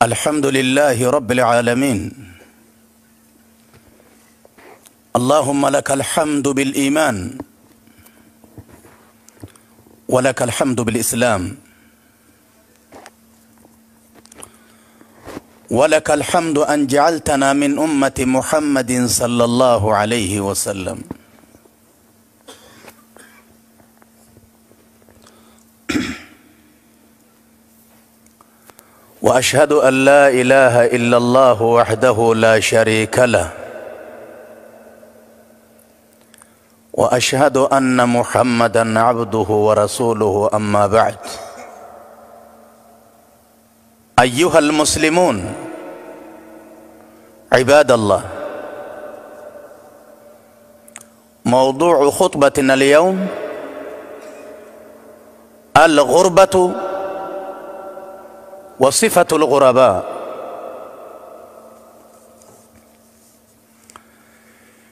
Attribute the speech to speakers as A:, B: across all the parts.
A: الحمد لله رب العالمين. اللهم لك الحمد بالإيمان، ولك الحمد بالإسلام، ولك الحمد أن جعلتنا من أمة محمد صلى الله عليه وسلم. وأشهد أن لا إله إلا الله وحده لا شريك له، وأشهد أن محمدا عبده ورسوله. أما بعد، أيها المسلمون، عباد الله، موضوع خطبتنا اليوم الغربة وصفة الغرباء.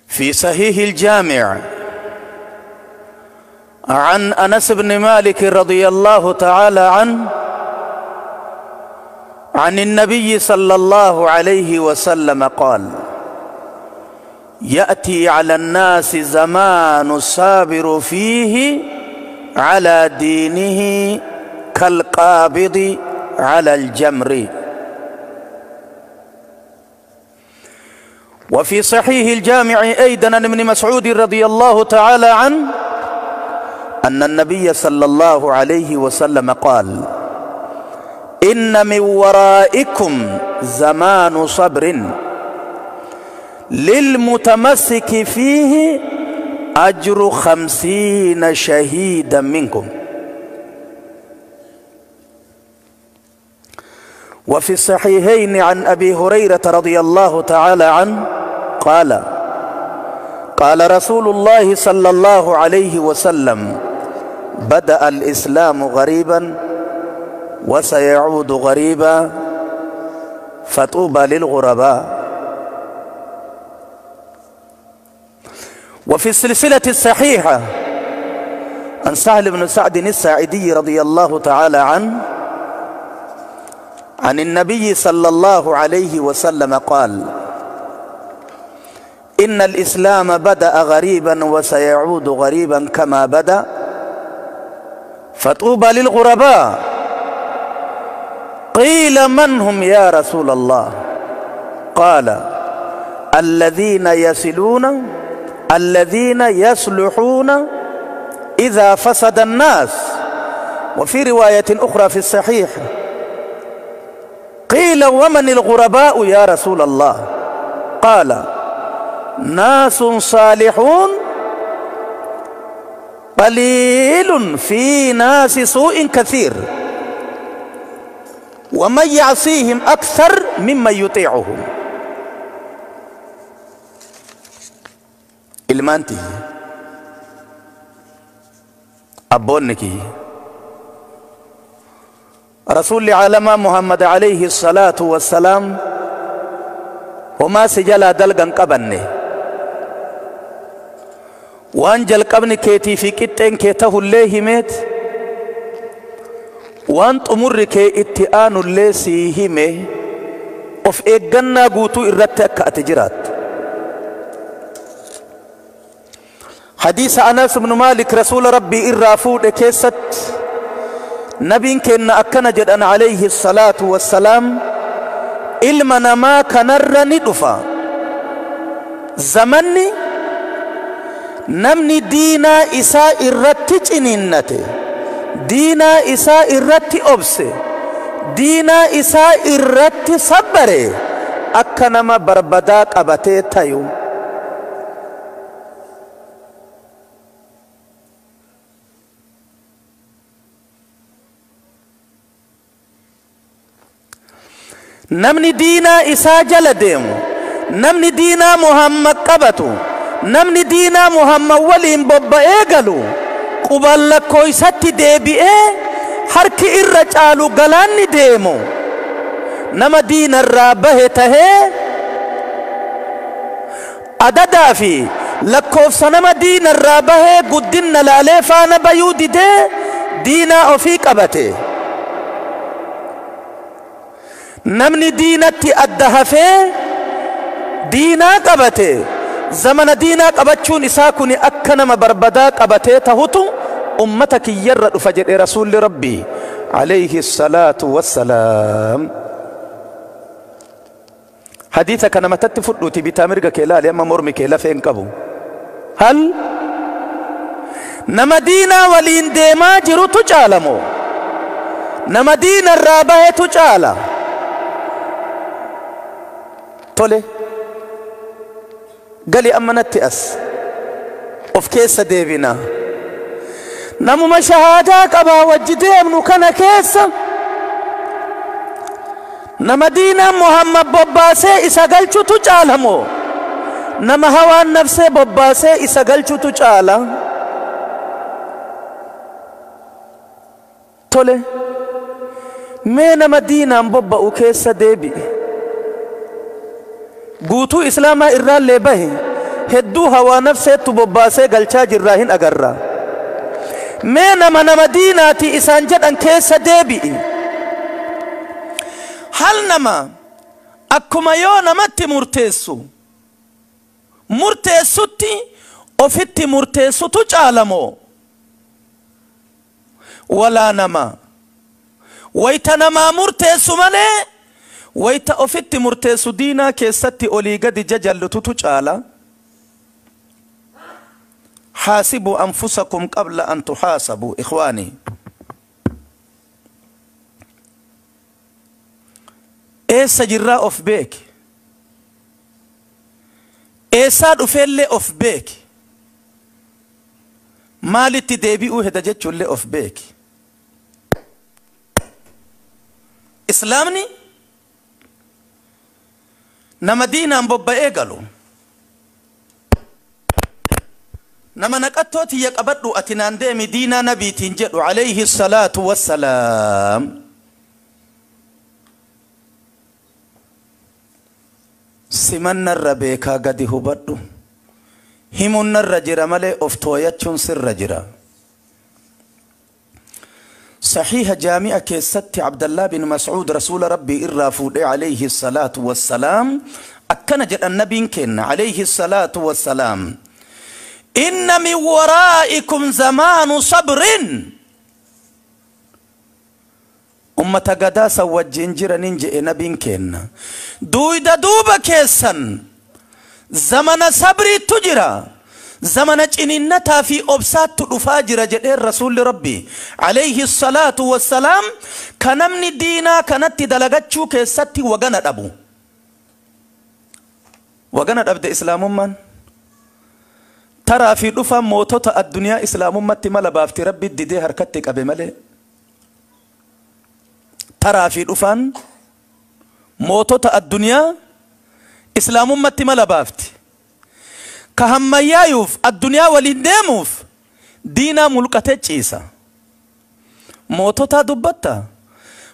A: في صحيح الجامع عن أنس بن مالك رضي الله تعالى عنه عن النبي صلى الله عليه وسلم قال: يأتي على الناس زمان الصابر فيه على دينه كالقابض على الجمر. وفي صحيح الجامع أيضا عن ابن مسعود رضي الله تعالى عنه أن النبي صلى الله عليه وسلم قال: إن من ورائكم زمان صبر للمتمسك فيه أجر 50 شهيدا منكم. وفي الصحيحين عن أبي هريرة رضي الله تعالى عنه قال: قال رسول الله صلى الله عليه وسلم: بدأ الإسلام غريبا وسيعود غريبا، فطوبى للغرباء. وفي السلسلة الصحيحة عن سهل بن سعد الساعدي رضي الله تعالى عنه عن النبي صلى الله عليه وسلم قال: إن الإسلام بدأ غريبا وسيعود غريبا كما بدأ، فطوبى للغرباء. قيل: من هم يا رسول الله؟ قال: الذين يصلون، الذين يصلحون إذا فسد الناس. وفي رواية أخرى في الصحيح: قيل: ومن الغرباء يا رسول الله؟ قال: ناس صالحون قليل في ناس سوء كثير، ومن يعصيهم أكثر ممن يطيعهم. Ilmaanti abboonni kiyya rasuulli caalamaa Muhammad alayhi salaatu wassalaam homaa si jalaa dalgan qabanne, waan jalqabni keetii fi qixxeen kee tahullee himeet, waan xumurri kee itti aanullee sii hime, of eeggannaa guutuu irratti akka ati jiraattu. حديث أنس بن مالك رسول ربي إرافود كيست نبي كنا أكن جدًا عليه الصلاة والسلام: إلمنا ما كنر ندفا زمني نمني دينا إساء الرتج إننته، دينا إساء الرت أبسه، دينا إساء الرت صبره، أكنما بربداك أبتي تيو. Namni diinaa isaa jala deemu, namni diinaa Muhammad qabatu, namni diinaa Muhammad waliin bobba'ee galu, quban lakkoofsatti deebi'ee harki irra caalu galaanni deemu, nama diinarraa bahe tahee adadaa fi lakkoofsa nama diinarraa bahee guddinna laalee faana bayuu didee Diinaa ofii qabate. Namni diinatti adda hafee diinaa qabate, zamana diinaa qabachuun isaa kun akka nama barbadaa qabatee tahutu ummata kiyyarra dhufa jedhe Rasuulli Rabbii alayhi salaatu wassalaam. Hadiisa kana matatti fudhuuti bitaa mirga kee laali, amma mormi kee lafee hin qabu. Hal nama diinaa waliin deemaa jirutu caala moo nama diina irraa bahetu caala? Tole, gali amma natti as of keessa deebina. Namuma shahaadaa qabaa wajji deemnu kana keessa nama diinaan Muhammad bobbaasee isa galchutu caala moo nama hawaan nafsee bobbaasee isa galchutu caala? Tole, mee nama diinaan bobba'u keessa deebi'i. Guutuu islaamaa irraallee bahe hedduu hawaa nafseettu bobbaasee galchaa jirraa hin agarra. Mee nama diinaati isaan jedhan keessa deebi'i. Hal nama akkuma yoo namatti murteessu murteessutti ofitti murteessutu caala moo walaa nama wayta namaa murteessu malee wayta ofitti murteessu diinaa keessatti olii gadi jajallututu caala? حاسبوا أنفسكم قبل أن تحاسبوا إخواني. Eessa jirraa of beeki, eessaa dhufeellee of beeki, maalitti deebi'uu heda jechuullee of beeki. Islaamni nama diinaan bobba'ee galu, nama naqattoo tiyya qabadhu ati naan deemi diinaa nabiitiin jedhu alayhi salaatu wassalaam. Simannarra beekaa gadi hubadhu, himunnarra jira malee of tooyachuun sirra jira. صحيح جامعة كيست عبد الله بن مسعود رسول ربي إرافود عليه الصلاة والسلام أكن جد النبي كن عليه الصلاة والسلام: إن من ورائكم زمان صبر. أمة قداسة وجنجر ننجئ نبي كن دويدا دوبا كيسا زمن صبر تجرى، زمن جننتا في أبسات تفاجر جدير رسول ربي عليه الصلاة والسلام. كنمني دينا كانت دلغتشو كيستي وغنت أبو وغنت أبد إسلام من ترى في دفا موتوتا الدنيا إسلام متي ملا بافتي ربي دي حركتك أبي ملي. ترى في دفا موتوتا الدنيا إسلام متي ملا بافتي كهميايوف الدنيا ولندموف دينا ملكته تشيسا موتوتا دبتا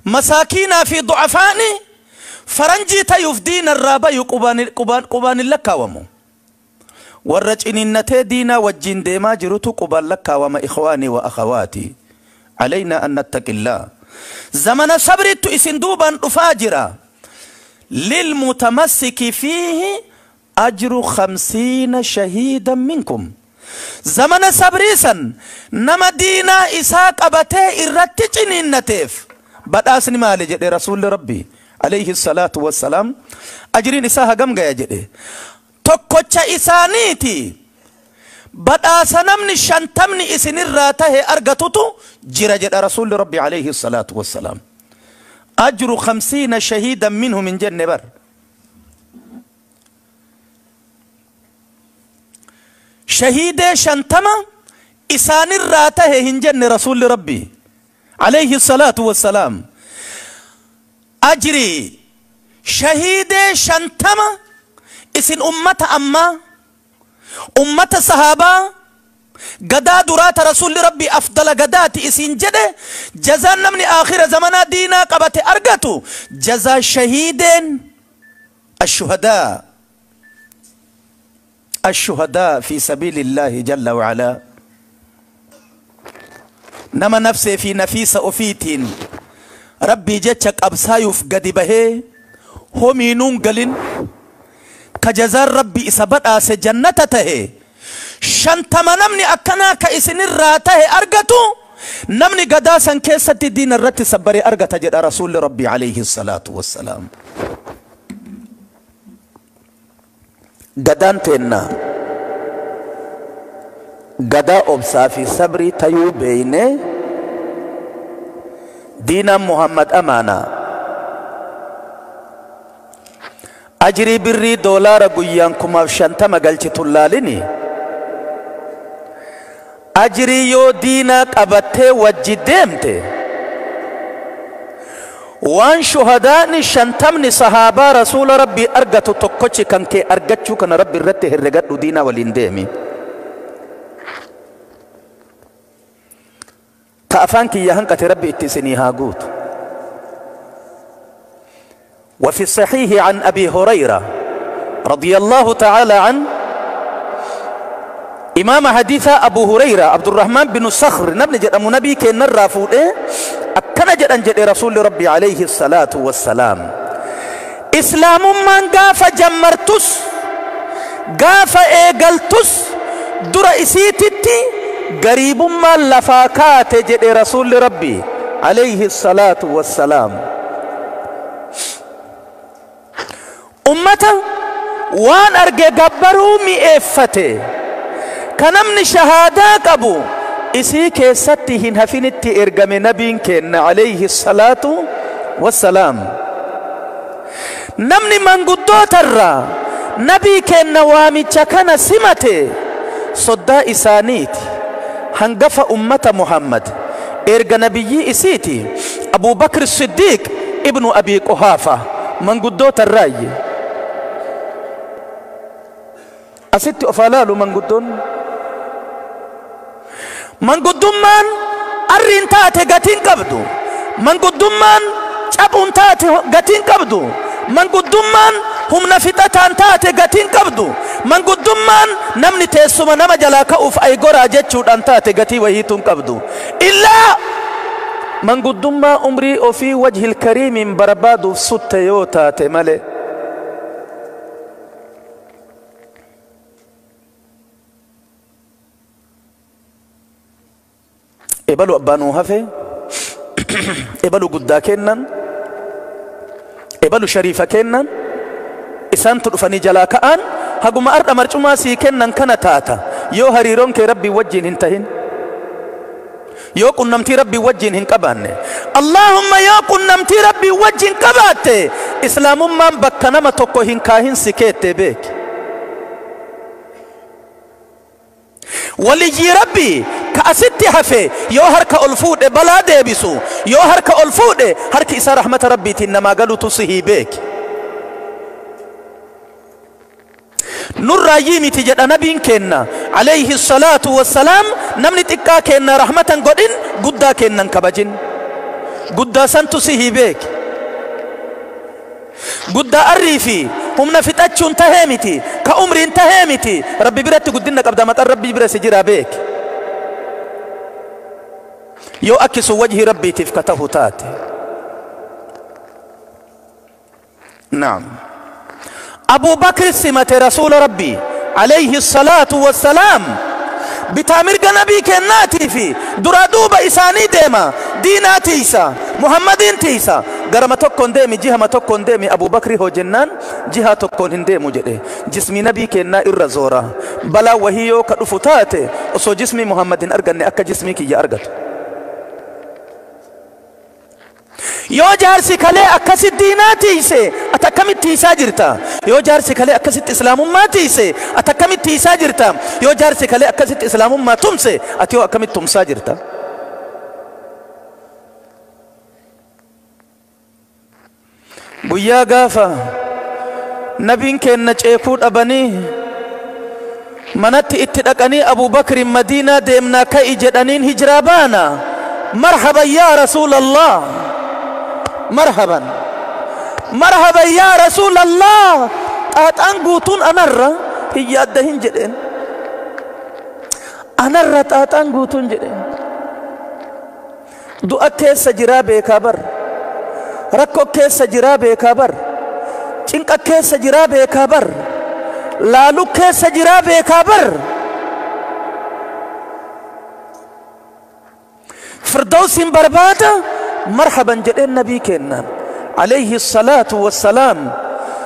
A: مساكينا في ضعفاني فرنجي تيوف دين الرابا يقبان قبان قبان لكاومو ورج إن دينا وجين ديما جرتو قبان لكاوما. إخواني وأخواتي، علينا أن نتقي الله. زمن صبرت إسندوبا أفاجرا للمتمسك فيه أجر 50 شهيدا منكم. زمن صبريسا نما دينا إساق أبتي إرتجن النتيف بدأسني مالي جدي رسول ربي عليه الصلاة والسلام أجرين إساها قم جاي جدي tokkocha isaaniiti badhaasa namni 50 isinirraa tahe argatutu jira jedha Rasuulli Rabbi alayhi salaatu wassalaam. Ajru 50 shahiidan minhum hin jenne bar. Shahiidee 50 isaanirraa tahe hin jenne Rasuulli Rabbi alayhi salaatu wassalaam. Ajri shahiidee 50 isin ummata amma ummata sahaabaa gadaa duraata Rasuulli Rabbi afdala gadaati isin jedhe jazaan namni aakhira zamanaa diinaa qabate argatu jazaa shahiideen ashuhadaa ashuhadaa fi sabiilillaahi jalla wacalaa. Nama nafsee fi nafiisa ofiitiin rabbii jecha qabsaayuuf gadi bahee homiinuun galin ka jazaan rabbi isa badhaase jannata tahe 50 namni akkanaa ka isinirraa tahe argatu namni gadaa san keessatti diina irratti sabbaree argata jedha rasuulli rabbi alayhi salaatu wassalaam. Gadaan teenna gadaa obsaa fi sabrii tayuu beeyne diinaan Muhammad amaanaa ajrii birrii doolaara guyyaan 1050 galchitu laalini ajrii yoo diinaa qabattee wajji deemte waan shuhadaani 50 sahaabaa rasuula rabbii argatu tokkochi kan kee argachuu kana rabbi irratti herregadhu diinaa waliin deemi. Ta afaan kiyya hanqate rabbi itti isinii haa guutu. وفي الصحيح عن أبي هريرة رضي الله تعالى عنه إمام حديث أبو هريرة عبد الرحمن بن الصخر نبني جد أمو نبي كي نرى أكن جد أن جد رسول ربي عليه الصلاة والسلام إسلام من قاف جمرتس قاف إيقلتس در إسيتتي قريب ما لفاكات جد رسول ربي عليه الصلاة والسلام. أمته وان أرجع جبرو مئفته كنمن شهادة أبو إسي كيستهن هفنت إرجم نبي كن عليه الصلاة والسلام. نمني من قدوت الرا نبي كن وامي كان سمته صدا إسانيت هنقف أمة محمد إرجع نبي إسيتي أبو بكر الصديق ابن أبي قحافة من قدوت الرأي أستي أفلالو من قدون من قدون من أرين تاتي قتين قبدو من قدون من شابون تاتي قتين قبدو من قدون من هم نفتتان تاتي قتين قبدو من قدون من نمني تيسوما نما جلاك أوف أي قرى جتشود أن تاتي قتي وهيتون قبدو إلا من قدون ما أمري أوفي وجه الكريم بربادو ستة تاتي مالي. إبلو أبانو هفي إبلو قدا كنن إبلو شريفة كنن إسان تلفني جلا كأن هقوم أرد مرجما سي كنن كان تاتا يو هريرون كي ربي وجين انتهن يو قنمتي ربي وجين هنكبان اللهم يا قنمتي ربي وجين كبات إسلام من بكنا ما توكو هنكاهن سكيت بيك ولي ربي كأستي حفي يو هرك ألفود بلا ديبسو يو هرك ألفود هرك إسا رحمة ربي تنما قالوا تصهي بيك نور رايمي تجد نبي كنا عليه الصلاة والسلام نمني تكا كنا رحمة قدين قدا كنا كبجين قدا سنتصهي بيك قدا أريفي هم نفتاتشون تهامتي كأمرين تهامتي ربي برت قدنك أبدا ما ربي برس جرا بيك يو أكس وجه ربي تفكته تاتي. نعم أبو بكر سمة رسول ربي عليه الصلاة والسلام بتامر نبي كناتي في درادوب إساني ديما دينا تيسا محمدين تيسا غرما تكون ديمي جهة ما تكون ديمي أبو بكر هو جنان جهة تكون هنديمو جده جسمي نبي كنا إرزورا بلا وهيو كدفتاتي أصو جسمي محمد أرغني أكا جسمي كي أرغت yoo jaarsi kalee akkasitti diinaa tiise ati akkamitti tiisaa jirta? Yoo jaarsi kalee akkasitti islaamummaa tiise ati akkamitti tiisaa jirta? Yoo jaarsi kalee akkasitti islaamummaa tumse ati yoo akkamitti tumsaa jirta? Guyyaa gaafa nabiin keenna ceekuu dhabanii manatti itti dhaqanii Abubakrin Madiinaa deemnaa ka'i jedhaniin hijiraa baana. Marhaban yaa Rasuulallah, marhaban marhaban yaa Rasuulallah. Xaaxaan guutuun anarra hin yaadda hin jedheen, anarra xaaxaan guutuun jedheen. Du'a keessa jiraa beekaa bar, rakkoo keessa jiraa beekaa bar, cinqa keessa jiraa beekaa bar, laaluu keessa jiraa beekaa bar. Firdawsiin barbaada marhaban jedheen nabii kennaan alayhi salaatu wassalaam.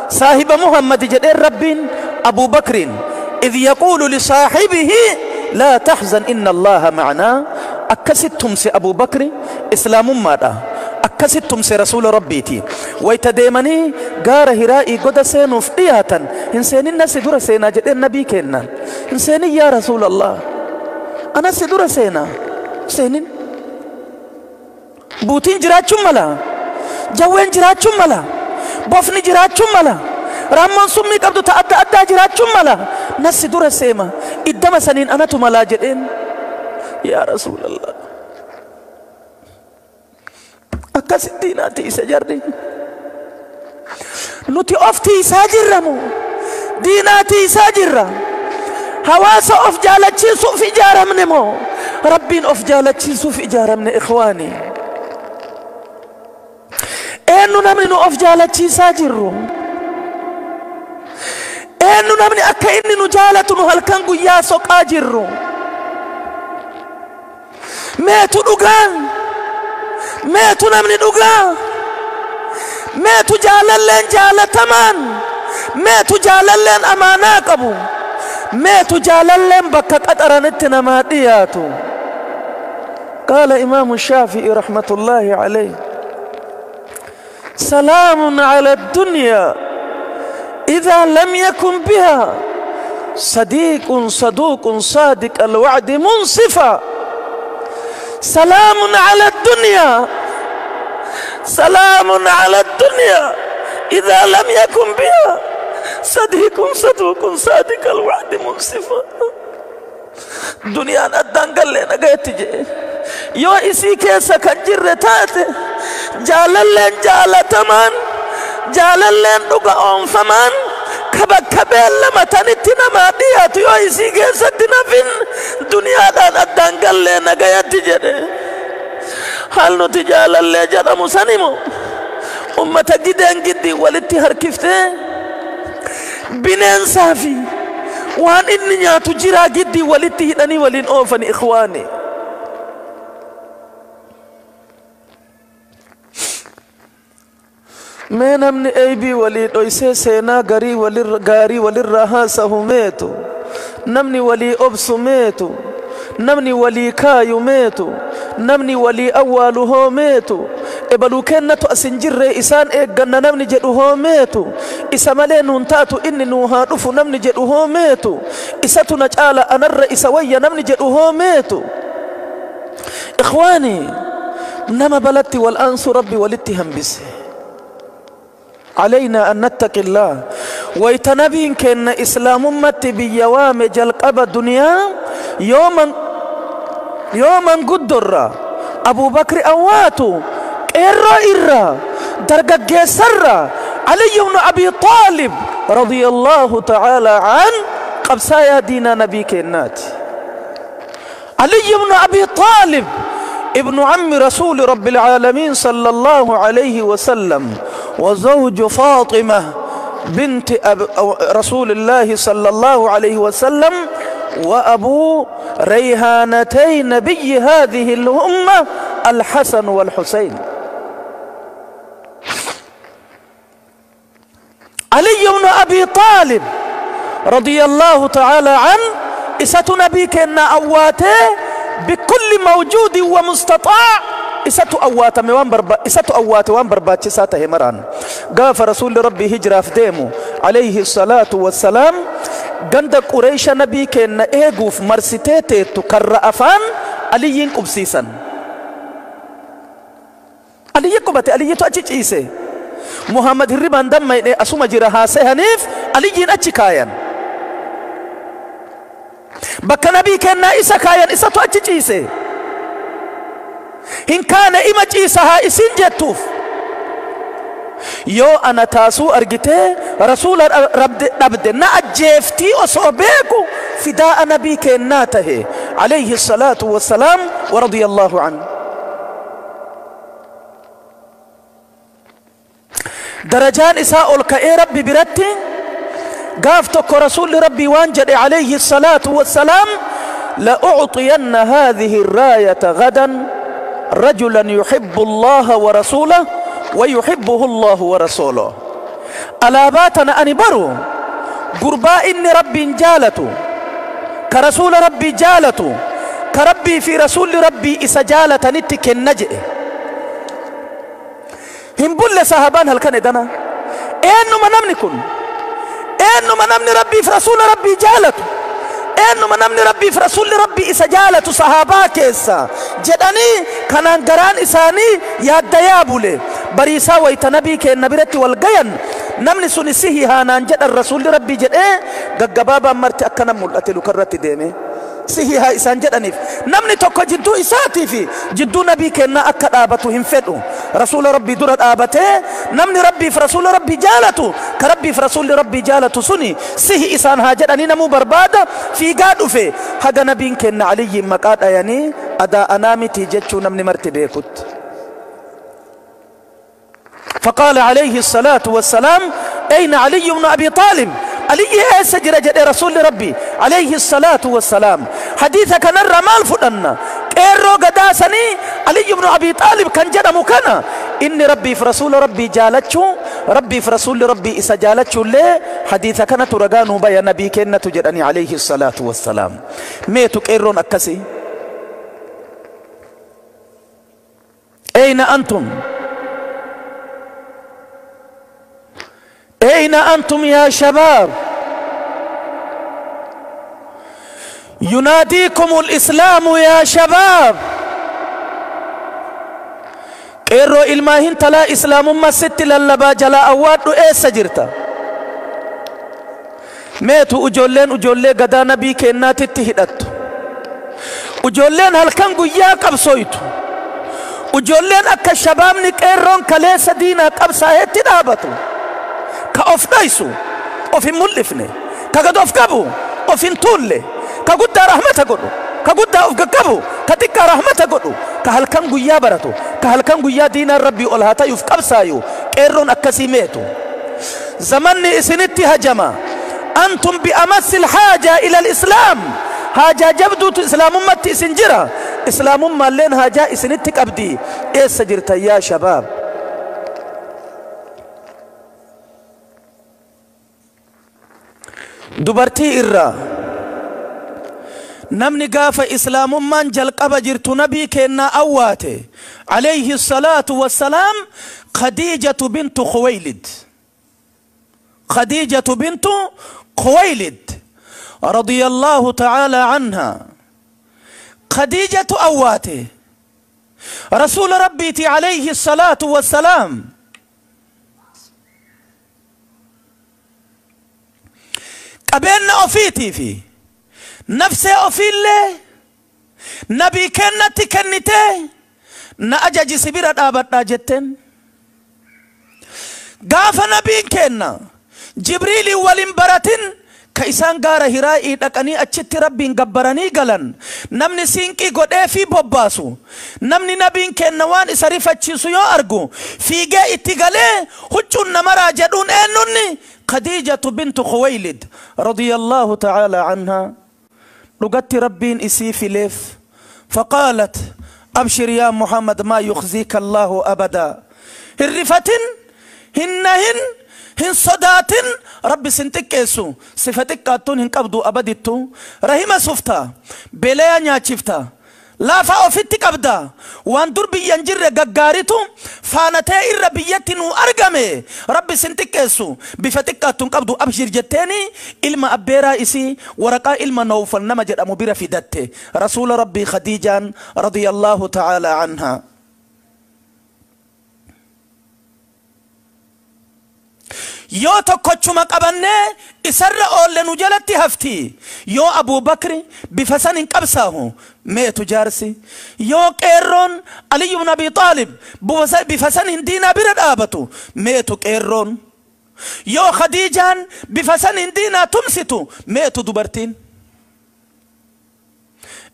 A: Saahiba Muhammad jedheen Rabbiin Abu Bakriin, idh yaquulu lisaahibihi laa tahzan inna Allaha ma'anaa. Akkasit tumse Abu Bakri islaamummaadha, akkasit tumse rasuula Rabbiiti. Wayta deemanii gaara Hiraa'ii goda seenuuf dhiyaatan, hin seenin, nasi dura seenaa jedheen nabii kennaan. Hin seenin yaa Rasuulallah, anasi dura seenaa, seenin. Buutiin jiraachuun mala, jawween jiraachuun mala, bofni jiraachuun mala, raammoon summii qabdu ta adda addaa jiraachuun mala, nasi dura seema, iddama saniin anatu malaa jedheen yaa Rasuulallah. Akkasitti naati isa jarri. Nuti of tiisaa jirra moo diinaa tiisaa jirra? Hawaasa of jaalachiisuuf ijaaramne moo Rabbiin of jaalachiisuuf ijaaramne? Ikhwaani, eenyu namni nu of jaalachiisaa jirru? Eenyu namni akka inni nu jaalatu nu halkan guyyaa soqaa jirru? Meetu dhugaa? Meetu namni dhugaa? Meetu jaalalleen jaalatamaan? Meetu jaalalleen amaanaa qabu? Meetu jaalalleen bakka qaxaranitti namaa dhiyaatu? قال إمام الشافعي رحمة الله عليه: سلام على الدنيا إذا لم يكن بها صديق صدوق صادق الوعد منصفا. سلام على الدنيا، سلام على الدنيا إذا لم يكن بها صديق صدوق صادق الوعد منصفا. Duniyaan addaan gallee nagayetti jee yoo isii keessa kan jirre taate, jaalalleen jaalatamaan, jaalalleen dhuga oonfamaan, ka bakka beellamatanitti namaa dhiyaatu yoo isii keessatti nafin, duniyaadhaan addaan gallee nagayatti jedhe. Hal nuti jaalallee jedhamu sanimo ummata gideen giddii walitti harkiftee bineensaa fi waan inni nyaatu jiraa giddii walitti hidhanii waliin oofani? Ikhwaani, mee namni eeybii walii dhoysee seenaa garii walirra gaarii walirraa haasahu meetu? Namni walii obsu meetu? Namni walii kaayu meetu? Namni walii awwaalu hoo meetu? Ebaluu kennatu as hin jirre, isaan eegganna namni jedhu hoo meetu? Isa malee nuun taatu, inni nuu haa dhufu namni jedhu hoo meetu? Isatu na caala, anarra isa wayya namni jedhu hoo meetu? Ikhwaani, nama balatti wal aansu Rabbi walitti hambise. علينا أن نتقي الله. ويتنبين كأن إسلام أمتي بيوام جلقب الدنيا يوما يوما قدر أبو بكر أواتو إرى إرى درجة جسر علي بن أبي طالب رضي الله تعالى عنه. قبسايا دينا نبي كنات علي بن أبي طالب ابن عم رسول رب العالمين صلى الله عليه وسلم، وزوج فاطمة بنت رسول الله صلى الله عليه وسلم، وأبو ريهانتي نبي هذه الأمة الحسن والحسين. علي بن أبي طالب رضي الله تعالى عنه إسات نبي كنا أواته بكل موجود ومستطاع. Isatu awwaatame waan barba, isatu awwaate waan barbaachisaa tahe maraan. Gaafa rasuulli Rabbii hijraaf deemu alayhi salaatu wassalaam, ganda Qureesha nabii kenna eeguuf marsitee teettu karra afaan Aliyyiin qubsiisan. Aliyyi qubate, Aliyyitu achi ciise. Muhammad hirribaan dammayne asuma jira haasehaniif Aliyyiin achi kaayan. Bakka nabii kennaa isa kaayan, isatu achi ciise. Hin kaane ima ciisa haa isin jettuuf. Yoo ana taasuu argitee rasuula dhabde na ajjeeftii osoo beeku fidaa nabii kennaa tahe alayhi salaatu wassalaam wa radiyallahu anhu. Darajaan isaa ol ka'ee Rabbi biratti gaaf tokko Rasuulli Rabbii waan jedhe alayhi salaatu wassalaam: لأعطين هذه الراية غدا رجلا يحب الله ورسوله ويحبه الله ورسوله. Alaabaa tana ani baru gurbaa inni Rabbiin jaalatu, ka rasuula Rabbii jaalatu, ka Rabbii fi rasuulli Rabbii isa jaalatanitti kenna jedhe. Hin bulle sahabaan halkan edana. Eenyuma namni kun? Eenyuma namni Rabbii fi rasuula Rabbii jaalatu? Eenyuma namni Rabbii fi rasuulli Rabbii isa jaalatu sahabaa keessa jedhanii kanaan garaan isaanii yaaddayaa bule. Bariisaa wayta nabii keenna biratti wal gayan, namni sun sihi haanaan jedhan rasuulli Rabbii jedhee gaggabaabaan marti akkana mul'ate lukarratti deeme. Sihi haa isaan jedhaniif namni tokko jidduu isaatii fi jidduu nabii kennaa akka dhaabatu hin fedhu. Rasuula Rabbii dura dhaabatee namni Rabbii fi rasuula Rabbii jaalatu, ka Rabbii fi rasuulli Rabbii jaalatu suni sihi isaan haa jedhanii namuu barbaada. Fiigaa dhufe haga nabiin kenna Aliyyiin maqaa dhayanii adaa anaa miti jechuu namni marti beekutti. فقال عليه الصلاة والسلام: أين علي بن أبي طالب؟ علي eessa jira jedhe رسول ربي عليه الصلاة والسلام. حديث كان الرمال فدنا qeerroo gadaa sanii علي بن أبي طالب kan jedhamu kana inni Rabbii fi rasuula Rabbii jaalachuu, Rabbii fi rasuulli Rabbii isa jaalachuu illee hadiisa kanatu ragaa nuu baya. Nabii kennatu jedhanii عليه الصلاة والسلام. Meetu qeerroon akkasii? أين أنتم؟ أين أنتم يا شباب؟ يناديكم الإسلام يا شباب. Qeerroo ilmaa hintalaa islaamummaa sitti lallabaa jalaa awwaadhu, eessa jirta? Meetu ijoolleen ijoollee gadaa nabii kennaatitti hidhattu, ijoolleen halkan guyyaa qabsooytu, ijoolleen akka shabaabni qeerroon kaleessa diinaa qabsaa'etti dhaabatu, ka of dhaysu, of hin mul'ifne, ka gad of qabu, of hin tuulle, ka guddaa rahmata godhu, ka guddaa of gaqqabu, ka xiqqaa rahmata godhu, ka halkan guyyaa baratu, ka halkan guyyaa diinaan Rabbii ol haa tayuuf qabsaayu, qeerroon akkasii meetu? Zamanni isinitti hajama. أنتم بأمس الحاجة إلى الإسلام. Haajaa jabduutu islaamummatti isin jira. Islaamummaalleen haajaa isinitti qabdi. Eessa jirtan yaa shabaab? Dubartii irraa namni gaafa islaamummaan jalqaba jirtu nabii kennaa awwaate عليه الصلاة والسلام خديجة بنت خويلد، خديجة بنت خويلد رضي الله تعالى عنها. خديجة أواته رسول ربي عليه الصلاة والسلام. Qabeenya ofiitii fi nafsee ofiillee nabii kennatti kennitee na ajaji si bira dhaabadhaa jetteen. Gaafa nabiin kenna Jibriilii waliin baratin ka isaan gaara Hiraa'ii dhaqanii achitti Rabbiin gabbaranii galan, namni siinqii godhee fi bobbaasu, namni nabiin kenna waan isa rifachiisu yoo argu fiigee itti galee huccuun namaraa jedhuun eenyunni? خديجة بنت خويلد رضي الله تعالى عنها. Dhugatti Rabbiin isii fileef. فقالت: أبشر يا محمد، ما يخزيك الله أبدا. Hin rifatin, hin nahin, hin sodaatin, Rabbi sin xiqqeessu, sifa xiqqaattuun hin qabdu abadittu. Rahima sufta, beelaya nyaachifta, laafa ofitti qabda, waan dur biyyan jirre gaggaaritu faanatee irra biyyatti nu argame, Rabbi sin xiqqeessu, bifa xiqqaattuun qabdu, abshir jetteeni ilma abbeeraa isii Waraqaa ilma Nawfal nama jedhamu bira fidatte rasuula Rabbii Khadiijaan رضي الله تعالى عنها. Yoo tokkochuma qabannee isarra oolle nu jalatti hafti. Yoo Abuu Bakri bifa san hin qabsaahu, meetu jaarsi? Yoo qeerroon Aliyyu ibn Abi Xaalib bifa san hin diinaa bira dhaabatu, meetu qeerroon? Yoo Khadiijaan bifa san hin diinaa tumsitu, meetu dubartiin?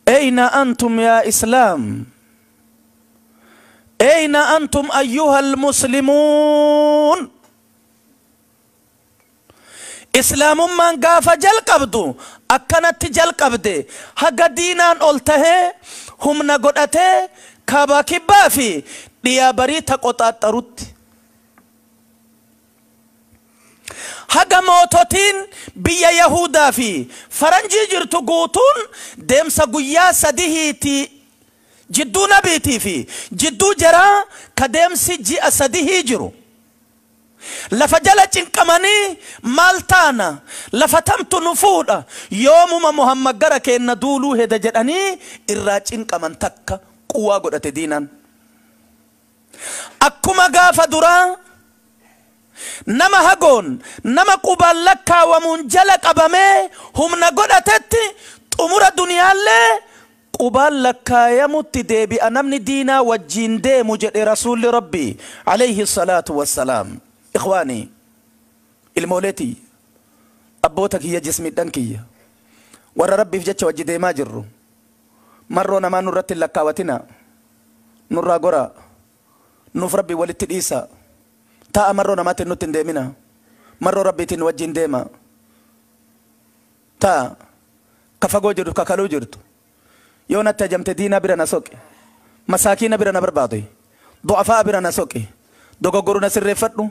A: أين أنتم يا إسلام؟ أين أنتم أيها المسلمون؟ Islaamummaan gaafa jalqabdu akkanatti jalqabde haga diinaan ol tahee humna godhatee kaabaa kibbaa fi dhiyaa barii taqoxaaxarutti. Haga moototiin biyya Yahudaa fi faranjii jirtu guutuun deemsa guyyaa sadihiitii jidduu nabiitii fi jidduu jaraa ka deemsi ji'a sadihii jiru. Lafa jala cinqamanii maal taana lafa tamtu nu fuudha yoomuma Muhammad gara keenna duuluu heda jedhanii irraa cinqaman takka quwaa godhate diinaan. Akkuma gaafa duraa nama hagoon nama qubaan lakkaawamuun jala qabamee humna godhatetti xumura duniyaallee qubaan lakkaayamutti deebi'a namni diinaa wajjiin deemu jedhe rasuulli rabbii alayhi salaatu wassalaam. Ikhwaanii ilmooleetii abboota kiyya jismiidhan kiyya warra rabbiif jecha wajji deemaa jirru marroo namaa nurratti hin lakkaawatina nurraa goraa nuuf rabbii walitti dhiisa taa'a marroo namaatiin nutti hin deemina marroo rabbiitiin wajjiin deema taa'a ka fagoo jirtu ka kaluu jirtu yoo natti ajamte diinaa bira na soqe masaakiina bira na barbaade du'afaa bira na soqe dogoggoru na sirreeffadhu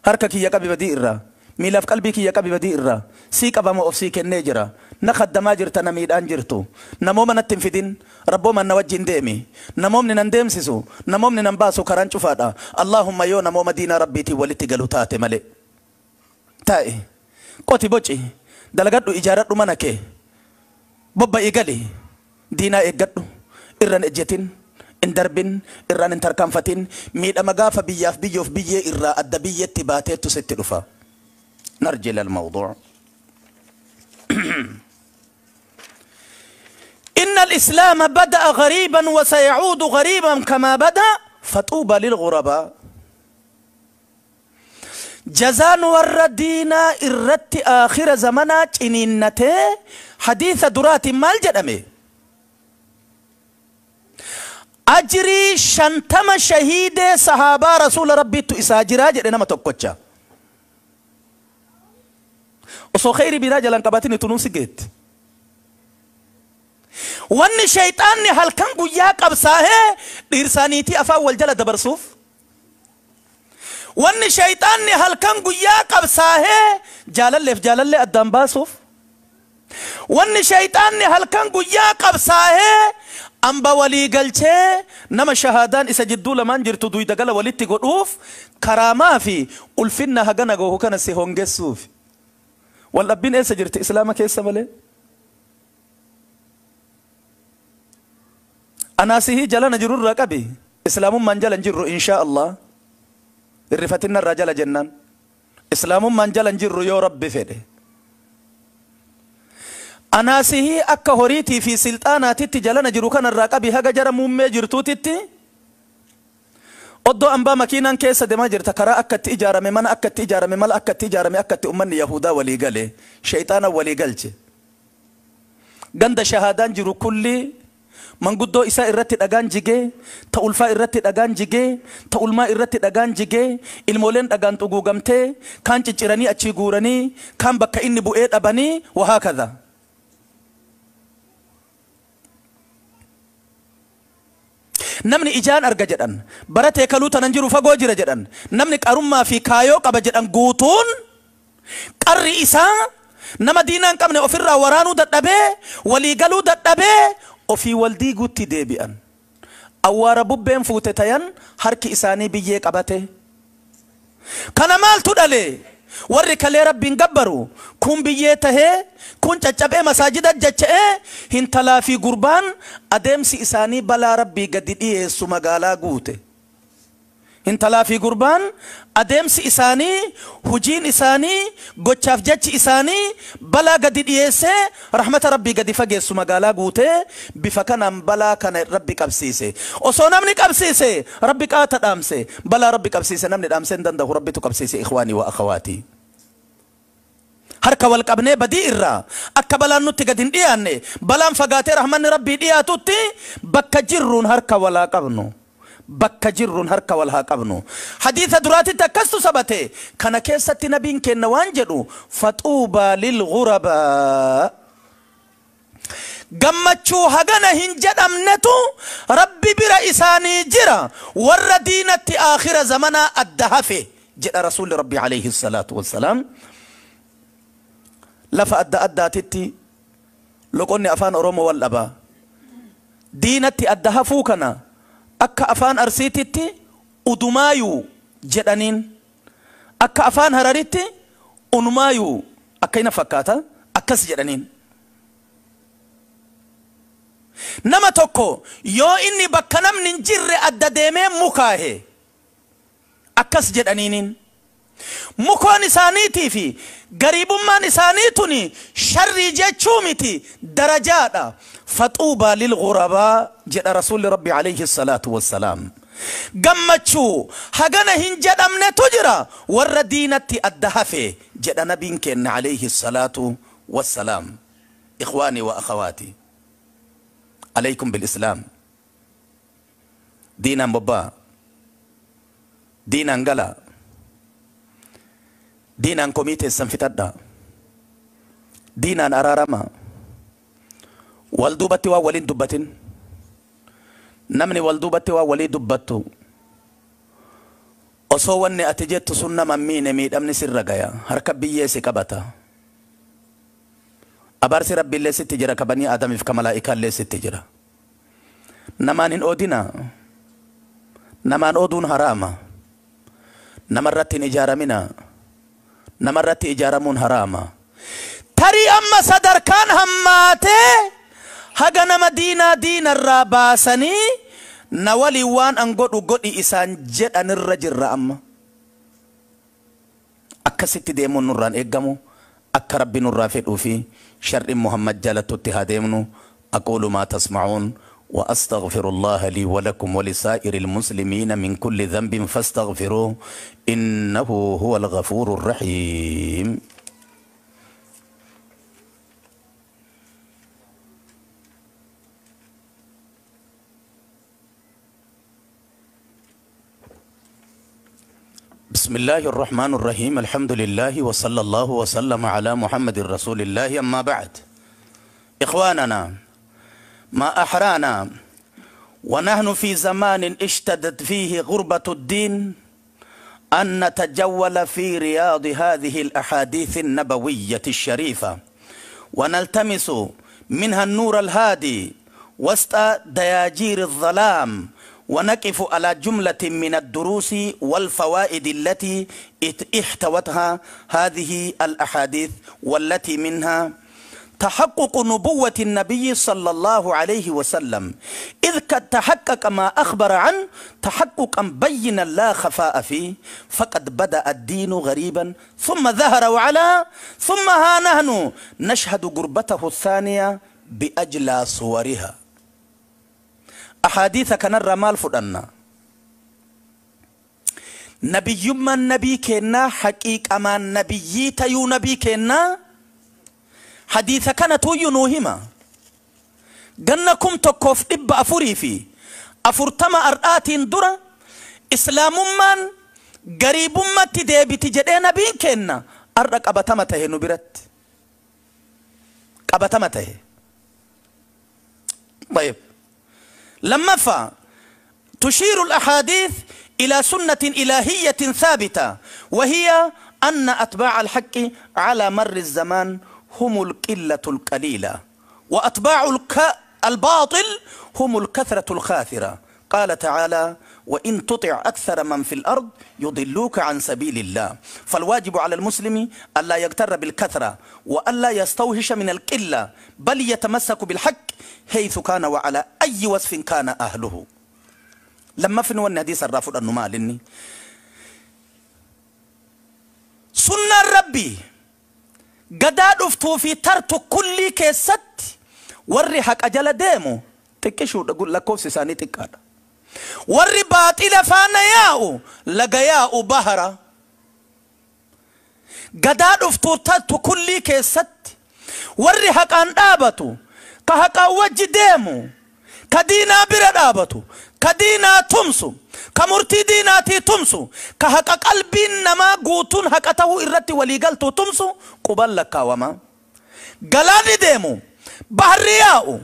A: harka kiyya qabi badii irraa miilaaf qalbii kiyya qabi badii irraa sii qabama of sii kennee jira na kaddamaa jirta na miidhaan jirtu namooma natti hin fidin rabbooma na wajjin deemi namoomni nan deemsisu namoomni nan baasu karaan cufaadha allaahumma yoo namooma diinaa rabbiitiin walitti galu taate malee taa'e qoti boci dalagadhu ijaaradhu mana kee bobba'ii gali diinaa eeggadhu irran ejjetin in darbin irraan hin tarkaanfatin miidhama gaafa biyyaaf biyyoof biyyee irraa adda biyyetti baateettu sitti dhufa. نرجع للموضوع. إن الإسلام بدأ غريبا وسيعود غريبا كما بدأ فطوبى للغرباء. جزان والردينا الرت آخر زمنا جنينته حديث درات مال جدمي أجري شنتم شهيد صحابة رسول ربي تساجرا جدنا ما تقوتشا osoo khayri biraa jalan qabatin tunuun si geetti. Wanni shayxaanni halkan guyyaa qabsaa'ee dhiirsaaniitii afaan wal jala dabarsuuf. Wanni shayxaanni halkan guyyaa qabsaa'ee jaalalleef jaalallee addaan baasuuf. Wanni shayxaanni halkan guyyaa qabsaa'ee amba walii galchee nama shahaadaan isa jidduu lamaan jirtu duyda gala walitti godhuuf karaamaa fi ulfinna hagana goohu kana si hongessuuf. والأبين إيه سجرت إسلامك إيه سمالي أنا سيه جلنا جرور ركبي إسلام من جل جرو إن شاء الله الرفتنا الرجال جنان إسلام من جل جرو يا رب فده أنا سيه أكهوريتي في سلطاناتي تجلنا جرو كان الركبي هجا جرا مومي جرتوتي Oddoo ambaa makiinaan keessa deemaa jirta karaa akkatti ijaarame mana akkatti ijaarame mala akkatti ijaarame akkatti ummanni Yahudaa walii gale shayxaana walii galche. Ganda shahaadaan jiru kulli manguddoo isaa irratti dhagaan jigee ta ulfaa irratti dhagaan jigee ta ulmaa irratti dhagaan jigee ilmooleen dhagaan xuguugamtee kaan cicciranii achii guuranii kaan bakka inni bu'ee dhabanii wahaakadha. Namni ijaan arga jedhan baratee kaluu tanan jiru fagoo jira jedhan namni qarummaa fi kaayoo qaba jedhan guutuun qarri isaa nama diinaa hin qabne ofirraa waraanuu dadhabee walii galuu dadhabee ofii wal diiguutti deebi'an. Awwaara bubbeen fuute tayan harki isaanii biyyee qabate. Kana maaltu dhale? Warri kalee rabbiin gabbaru kun biyyee tahee kun caccabee masaajida jecha'ee hintalaa fi gurbaan adeemsi isaanii balaa rabbii gadi dhiyeessu magaalaa guute. Hintalaa fi gurbaan adeemsi isaanii hujiin isaanii gochaaf jechi isaanii balaa gadi dhiyeessee rahmata rabbii gadi fageessu magaalaa guute bifa kanaan balaa kana rabbi qabsiise. Osoo namni qabsiise rabbi qaata dhaamse balaa rabbi qabsiise namni dhaamse hin danda'u rabbitu qabsiise ikhwaanii wa akhawaatii. Harka wal qabnee badii irraa akka balaan nutti gadi hin dhiyaanne balaan fagaatee rahmanni rabbii dhiyaatutti bakka jirruun harka walaa qabnu. Bakka jirruun harka wal haa qabnu. Hadiisa duraatitti akkastu sabate kana keessatti nabiin kenna waan jedhu faxuubaa lilghurabaa, gammachuu hagana hin jedhamnetu Rabbi bira isaanii jira warra diinatti aakhira zamanaa adda hafe jedha Rasuulli Rabbi alayhi salaatu wassalaam. Lafa adda addaatitti loqonni afaan Oromoo wal dhabaa. Diinatti adda hafuu kana akka afaan Arsiititti udumaayuu jedhaniin, akka afaan Hararitti unumaayuu akka ina fakkaata akkas jedhaniin. Nama tokko yoo inni bakka namni hin jirre adda deemee mukaahe akkas jedhaniiniin. Mukoon isaaniitii fi gariibummaan isaanii tuni sharrii jechuu miti, darajaadha. Faxuubaa lilghurabaa jedha Rasuulli Rabbi alayhi salaatu wassalaam. Gammachuu hagana hin jedhamnetu jira warra diinatti adda hafe jedha nabiin kenna alayhi salaatu wassalaam. Ikhwaanii wa akhawaati, alaykum bilislaam. Diinaan bobbaa, diinaan gala, diinaan komii teessan fixadha, diinaan araarama. Wal duubatti waan waliin dubbatin. Namni wal duubatti waan walii dubbattu osoo wanni ati jettu sun nama miine miidhamni sirra gaya, harka biyyee si qabata, abaarsi Rabbiillee sitti jira, ka banii Aadamiif ka malaa'ikaallee sitti jira. Namaan hin oodina. Namaan ooduun haraama. Namarratti hin ijaaramina. Namarratti ijaaramuun haraama. Tarii amma sadarkaan hammaatee haga nama diinaa diinarraa baasanii na waliin waan an godhu godhi isaan jedhanirra jirra amma. Akkasitti deemuun nurraan eeggamu. Akka Rabbi nurraa fedhuu fi shar'in Muhammad jaalatutti haa deemnu. أقول ما تسمعون وأستغفر الله لي ولكم ولسائر المسلمين من كل ذنب فاستغفروه إنه هو الغفور الرحيم. بسم الله الرحمن الرحيم. الحمد لله وصلى الله وسلم على محمد رسول الله. أما بعد، إخواننا، ما أحرانا ونحن في زمان اشتدت فيه غربة الدين أن نتجول في رياض هذه الأحاديث النبوية الشريفة ونلتمس منها النور الهادي وسط دياجير الظلام، ونقف على جملة من الدروس والفوائد التي احتوتها هذه الأحاديث، والتي منها تحقق نبوة النبي صلى الله عليه وسلم، إذ قد تحقق ما أخبر عنه تحققا بينا لا خفاء فيه، فقد بدأ الدين غريبا ثم ظهر وعلا، ثم ها نحن نشهد غربته الثانية بأجلى صورها. أحاديث كان الرمال فدنا نبي من نبي كنا حقيقة ما نبي تيو نبي كنا حديث كان توي نوهما جنكم تكوف إب أفوري في أفورتما أرآت درا إسلام من قريب ما تدي بتجد نبي كنا أرك أبتما تهي نبرت أبتما تهي. طيب، لما تشير الأحاديث إلى سنة إلهية ثابتة، وهي أن أتباع الحق على مر الزمان هم القلة القليلة، وأتباع الباطل هم الكثرة الخاثرة. قال تعالى: وإن تطع أكثر من في الأرض يضلوك عن سبيل الله. فالواجب على المسلم ألا يغتر بالكثرة وألا يستوحش من القلة، بل يتمسك بالحق حيث كان وعلى أي وصف كان أهله. لما فنو الحديث الرافض النمال سنة ربي قداد افتو في ترت كل كيست وري حق أجل ديمو تكشو تقول لك كوسي ساني تكاد وري باطل فانا ياو لقياو بهرة قداد افتو ترت كل كيست وري حق أن آبتو كحق وجه ديمو Ka diinaa bira dhaabatu, ka diinaa tumsu, ka murtii diinaatii tumsu, ka haqa qalbiin namaa guutuun haqa tahuu irratti waliigaltuu tumsu quban lakkaawama. Galaanni deemu, baharri yaa'u,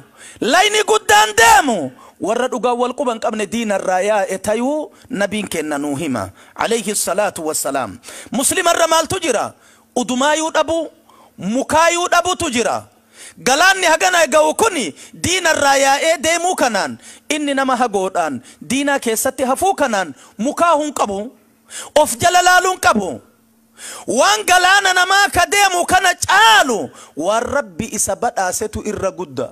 A: layni guddaan deemu, warra dhugaan wal quban qabne diinarraa yaa'e tayuu nabiin kenna nuu hima alayhi salaatu wassalaam. Muslimarra maaltu jira? Udumaayuu dhabu, mukaayuu dhabutu jira. Galaanni hagana ga'u kuni diinarraa yaa'ee deemuu kanaan, inni nama hagoodhaan diinaa keessatti hafuu kanaan mukaa hun qabu, of jala laaluun qabu. Waan galaana namaa ka deemu kana caalu waan Rabbi isa badhaasetu irra gudda.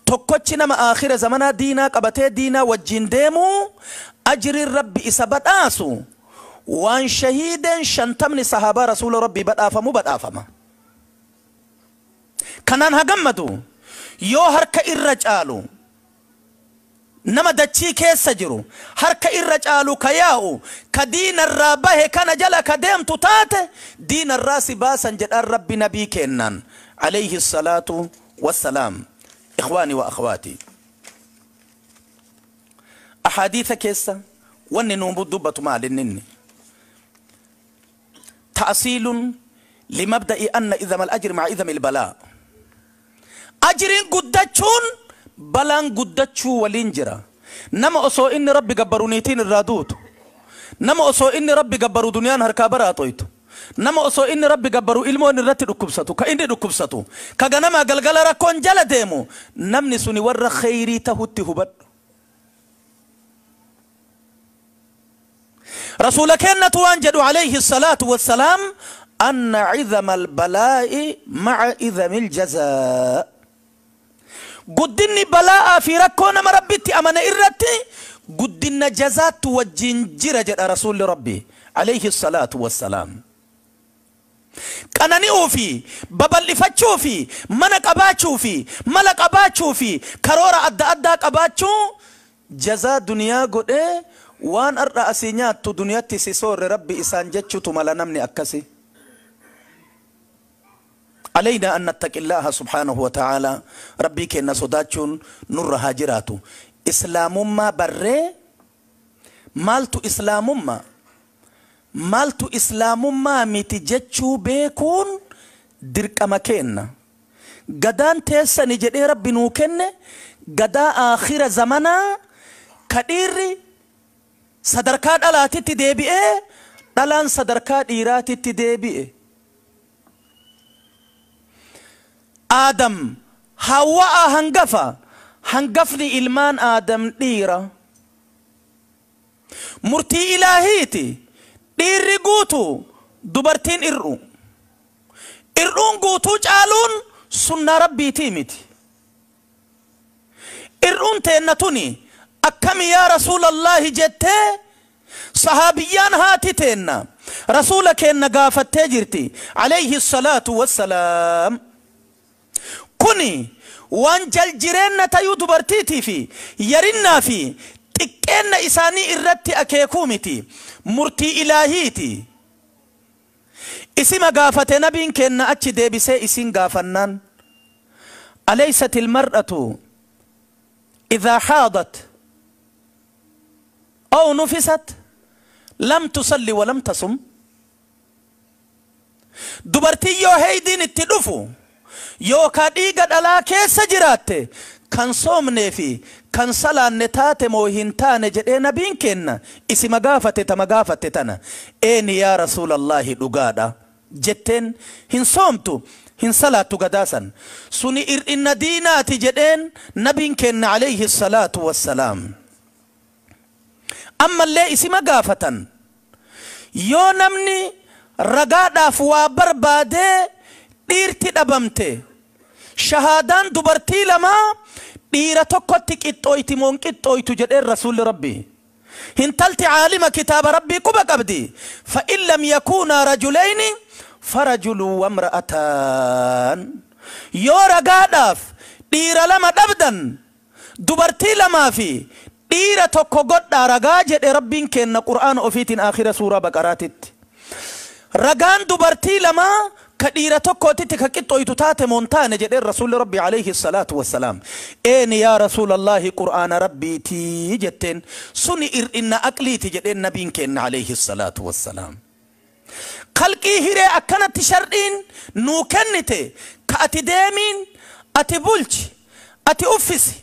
A: Tokkochi nama aakhira zamanaa diinaa qabatee diinaa wajjin deemu ajriin Rabbi isa badhaasu waan shahiideen 50 sahaabaa rasuula Rabbii badhaafamu badhaafama. Kanaan hagammadu yoo harka irra caalu nama dachii keessa jiru harka irra caalu ka yaa'u ka diinarraa bahe kana jala ka deemtu taate diinarraa si baasan jedhaan Rabbi nabii kennan alayhi salaatu wassalaam. Ikhwaani wa akhwaati, ahaadiisa keessa wanni nuun dubbatu maal inni ta'siilun limabda'i anna idhama al-ajri ma'a idhami al-balaa. Ajriin guddachuun balaan guddachuu waliin jira. Nama osoo inni Rabbi gabbaru niitiin irraa duutu, nama osoo inni Rabbi gabbaru duniyaan harkaa baraatoytu, nama osoo inni Rabbi gabbaru ilmoon irratti dhukkubsatu, ka inni dhukkubsatu, ka ganamaa galgala rakkoon jala deemu, namni suni warra kheyrii tahutti hubadhu. Rasuula kennatu waan jedhu alayhi salaatu wassalaam anna cidhama albalaa'i ma'a idhami aljazaa. Guddinni balaa'aa fi rakkoo nama Rabbitti amane irratti guddinna jazaattu wajjin jira jedha rasuulli Rabbi alayhi salaatu wassalaam. Qanani'uu fi babal'ifachuu fi mana qabaachuu fi mala qabaachuu fi karoora adda addaa qabaachuu jazaa duniyaa godhee waan har'a asii nyaattu duniyatti si soorre Rabbi isaan jechuutu mala namni akkasi. علينا أن نتقي الله سبحانه وتعالى. ربي كنا صداتشون نور هاجراتو إسلام ما بري مالتو إسلام ما مالتو إسلام ما متجتشو بيكون درك أماكن قدان تيسا نجدي ربي نوكن قدا آخر زمنا كدير صدركات ألاتي تدبئ دلان صدركات إيراتي تدبئ. آدم حواء هنقفا هنقفني إلمان آدم ديرة مرتي إلهيتي دير قوتو دبرتين إرؤو إرؤون قوتو جالون سنة ربي تيمتي إرؤون تينتوني أكمي يا رسول الله جتة صحابيان هاتي تينا رسولك إن قافت تجرتي عليه الصلاة والسلام. كوني وان جل جيرين تايو دبرتيتي في يرنا في تكين إساني إرتي أكيكومتي مرتي إلهيتي إسما قافت نبين كن أتش ديبسي إسين قافنان. أليست المرأة إذا حاضت أو نفست لم تصلي ولم تصم؟ دبرتي يو هيدين التلفو yookaan dhiiga dhalaa keessa jiraatte kan soomnee fi kan salaanne taate moo hin taane jedhee nabiin kenna isima gaafate tama gaafate tana eeni yaa rasuulallahi dhugaadha jetteen hin soomtu hin salaattu gadaasan suni ir'inna diinaati jedheen nabiin kenna alayhi salaatu wassalaam. Ammallee isima gaafatan yoo namni ragaadhaaf waa barbaadee dhiirti dhabamte shahaadaan dubartii lama dhiira tokkotti qixxooyti moon qixxooytu jedheen rasuulli Rabbi. Hintalti caalima kitaaba Rabbii quba qabdi. Fa in lam yakuunaa rajulayni farajulu wamra'ataan. Yoo ragaadhaaf dhiira lama dhabdan dubartii lamaa fi dhiira tokko godhaa ragaa jedhe Rabbiin kenna Qur'aana ofiitiin aakhira suuraa Baqaraatitti. Ragaan dubartii lamaa Ka dhiira tokkootitti ka qixxooytu taate moontaane jedheen Rasuulli Rabbi alayhi salaatu wassalaam. Eeni yaa Rasuulallaahi, Qur'aana Rabbiitii jetteen. Suni ir'inna aqliiti jedheen nabiin kenna alayhi salaatu wassalaam. Kalqii hiree akkanatti shar'iin nuu kennite ka ati deemiin, ati bulchi, ati uffisi,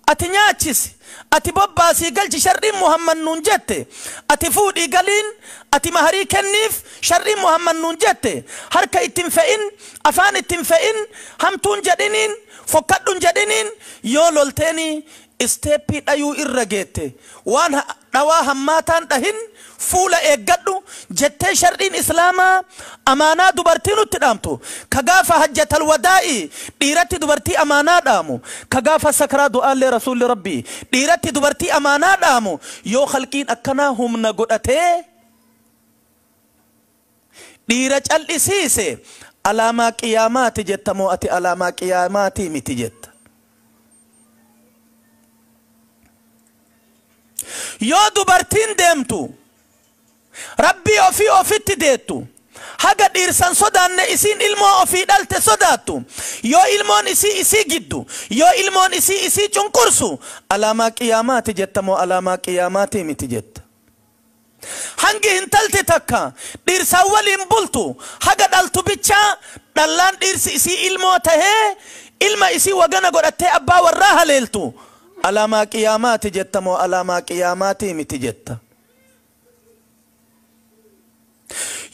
A: ati nyaachisi, ati bobbaasii galchi shar'iin Muhammad nuun jette, ati fuudhii galiin, ati maharii kenniif shar'iin Muhammad nuun jette, harka ittiin fe'in, afaan ittiin fe'in, hamtuun jedhiniin, fokkadhuun jedhiniin, yoo lolteeni step dhayuu irra geette, waan dhawaa hammaataan dhahin, fuula eeggadhu jettee shar'iin Islaamaa amaanaa dubartii nutti dhaamtu, ka gaafa hajjatal wadaa'i dhiiratti dubartii amaanaa dhaamu, ka gaafa sakraa du'aallee Rasuulli Rabbii dhiiratti dubartii amaanaa dhaamu, yoo khalqiin akkanaa humna godhatee dhiira cal'isiise, alaamaa qiyaamaati jettamoo ati alaamaa qiyaamaatii miti jetta? Yoo dubartiin deemtu Rabbii ofii ofitti deettu, haga dhiirsan sodaanne, isiin ilmoo ofii dhalte sodaattu, yoo ilmoon isii isii giddu, yoo ilmoon isii isii cunqursu, alaamaa qiyaamaati jettamoo alaamaa qiyaamaatii miti jetta? Hangi hintalti takka dhiirsaan waliin bultu, haga dhaltu bichaa dhallaan dhiirsi isii ilmoo tahee ilma isii wagana godhattee abbaa warraa haleeltu, alaamaa qiyaamaati jettamoo alaamaa qiyaamaatii miti jetta?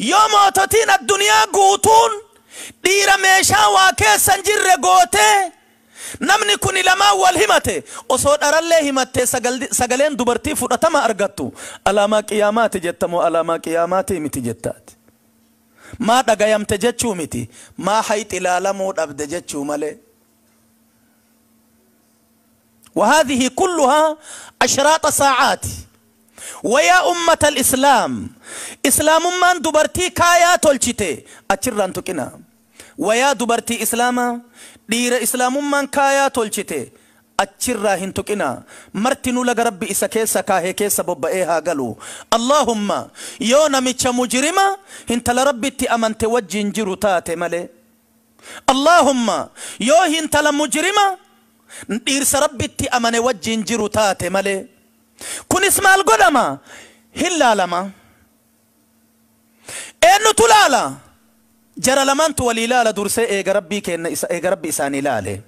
A: Yoo moototiin addunyaa guutuun dhiira meeshaa waa keessan jirre gootee, namni kun lamaan wal himate, osoo dharallee himattee sagaleen dubartii fudhatama argattu, alaamaa qiyaamaati jettamoo alaamaa qiyaamaatii miti jettaati? Maa dhagayamte jechuu miti, maa hayxi ilaalamuu dhabde jechuu malee. وهذه كلها أشراط ساعات. ويا أمة الإسلام، إسلام من dubartii kaayaa tolchite achirraan tuqina. Wayaa dubartii Islaamaa, dhiira Islaamummaan kaayaa tolchite achirraa hin tuqina. Martinuu laga Rabbi isa keessa kaahee keessa bobba'ee haa galu. Allahumma yoo namicha mujrima hintala Rabbitti amante wajjin jiru taate malee. Allahumma yoo hintala mujrima dhiirsa Rabbitti amane wajjin jiru taate malee. Kunis maal godhama? Hin laalama. Eenyutu laala? Jara lamaantu walii laala dursee, eega Rabbii kenna, eega Rabbi isaanii laale.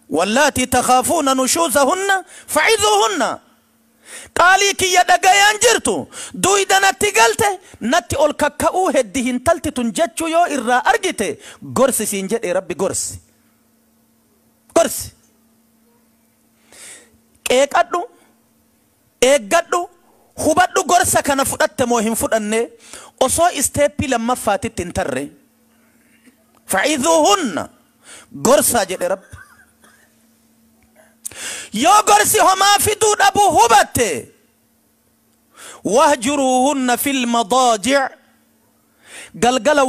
A: واللاتي تخافون نشوزهن فعظوهن. Qaalii kiyya dhagayaan jirtu, duyda natti galte, natti ol kakka'uu heddi hintalti tun jechuu yoo irraa argite, gorsi siin jedhe Rabbi. Gorsi, gorsi, qeeqadhu, eeggadhu, hubadhu. Gorsa kana fudhatte moo hin fudhanne? Osoo step lammaffaatitti hin tarre, فعظوهن, gorsaa jedhe Rabbi. Yoo gorsi homaa fiduu dhabu hubatte, واهجروهن في المضاجع, galgala.